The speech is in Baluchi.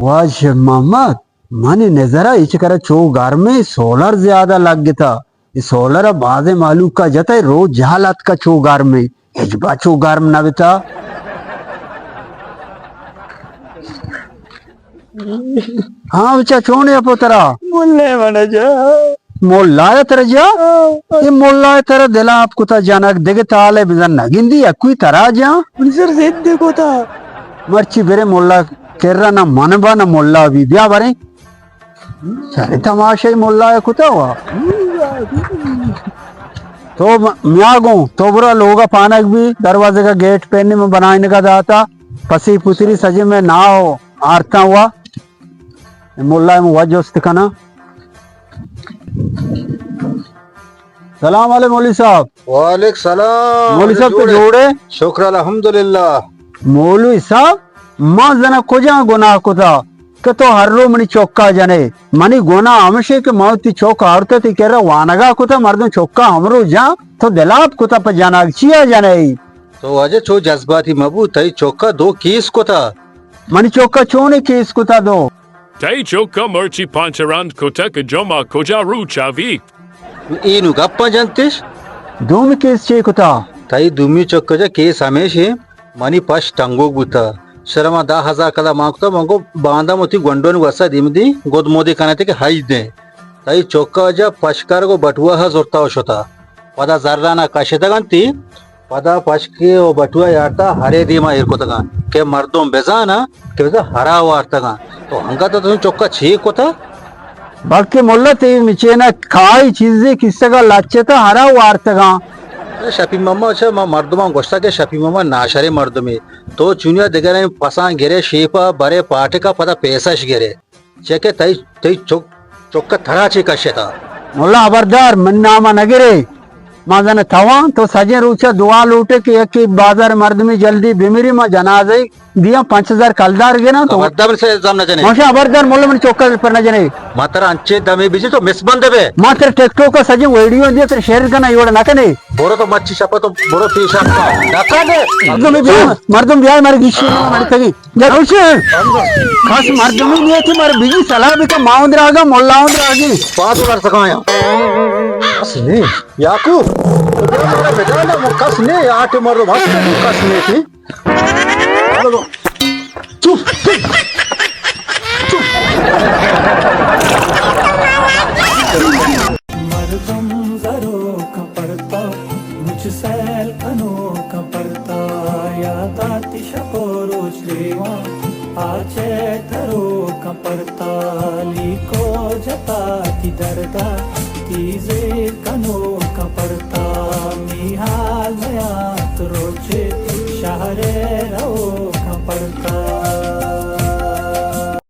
واجہ محمد، منی نظر ءَ اے چکر ءَ چو گرمیں، سولر زیادہ لگتا۔ اے سولر ءَ بازیں مہلوک ءَ جتہ، روچ جہل اتکا چو گرمیں، ہچبر چو گرم نہ بتا۔ ہاں بچا، چون اے پترا؟ ملا من جا۔ ملا ءَ ترا جا؟ ہاں۔ اے ملا ءَ ترا دلاپ کتا جنک، دگہ تالے بزن نہ گندی، یکوئی ترا جا؟ منی سر ضد کتا۔ مرچی برے ملا کرا، نہ من با نہ ملا بی، بیا بریں۔ سر تماشائی ملا ءَ کتا وا۔ تو م-، میا گوں، تو برو لوگا پانک بی، دروازے کا گیٹ پینی من بنائینگا داتا، پسی پتری سجے میں ناو آرتاں وا۔ ملا ءَ من وت جست کناں۔ سلام علیکم مولوی صاحب۔ وعلیکم سلام۔ مولوی صاحب، تو جوڑ ئے؟ جوڑ ئے؟ شکر الحمدللہ۔ مولوی صاحب، ما زنا کجا گناہ کتا کہ تو ہر رو منی چکا جنے؟ منی گناہ ہمشے کہ ما وتی چک آورتا تئی کرا وانگا کتا، مردم چکا ہمرو جاں، تو دلاپ کتا پہ جنگ، چیا جنے؟ تو واجہ چو جذباتی مبو، تئی چکا دو کیس کتا۔ منی چکا چونے کیس کتا دو؟ تئی چکا مرچی پنچ رند کتگ، جمعہ کجا روچ آوی؟ اے نوں گپاں جنتش۔ دومی کیس چے کتا؟ تئی دومی چکا جا کیس ہمیش ایں، منی پش ٹنگوک بوتا۔ شرما دہ ہزار کلا مان کتا، من گو باندا متی گونڈونی وسا دیم دی، گد مودی کنتے کہ ہج دیں۔ تئی چکا جا پشکار گو بٹوا ہا زرتا و شتا۔ پدا زرانا کشتگ انتی، پدا پشکے و بٹوا یارتا ہرے دیما ایر کتگاں کہ مردم بزاناں کہ بزاں ہرا وارتگاں۔ تو انگت تو چکا چے کتا؟ بلکہ ملا تئی مچینا کائی چیزے کسگا لچتا ہرا وارتگاں۔ شپی مما چہ ما مردمان گوشتا کہ شپی مما ناشریں مردمے۔ تو چونیا دگریں پساں گرے شیپا برے پاٹکا پدا پیسش گرے۔ چہ کہ تئی، تئی چک، چک ءَ ترا چے کشتا؟ ملا ہبردار، من نام ءَ نہ گرے۔ ما زن تواں، تو سجیں روچ ءَ دعا لوٹے کہ یکے بازار مردمے جلدی بمری، ما جنازہ دیاں پنچ ہزار کلدار گراں تو۔ ہبردار من سے الزام نہ جنے۔ ماشا ہبردار ملا من چک ءَ پر نہ جنے۔ ما ترا انچے دمے بجی تو مس بند بے۔ ما تر ٹک ٹوک ءَ سجیں ویڈیو دیا تر شیئر کنا یوڑ نہ کنے۔ برو تو مچی شپا تو برو پیشا۔ نہ کنے۔ مردم بیا، مردم بیا مر گیشی مر تگی۔ جا روشن۔ کس مردمی نیتی مر بگی سلاح بکا ماون دراگا ملاون دراگی۔ پاس کر سکایا۔ کس نے۔ یاکو۔ کس نے آٹے مردو بس کس نے تھی۔ چپ۔ چپ۔ مردم زروکاں پرتا، مچ سیل کنوکاں پرتا، یاد آتی شپ و روچ دیواں، آ چہ تروکاں پرتا، لیکو جتا تی دردا، تی زیر کنوکاں پرتا، میہال میات روچے، شہر روکاں پرتا۔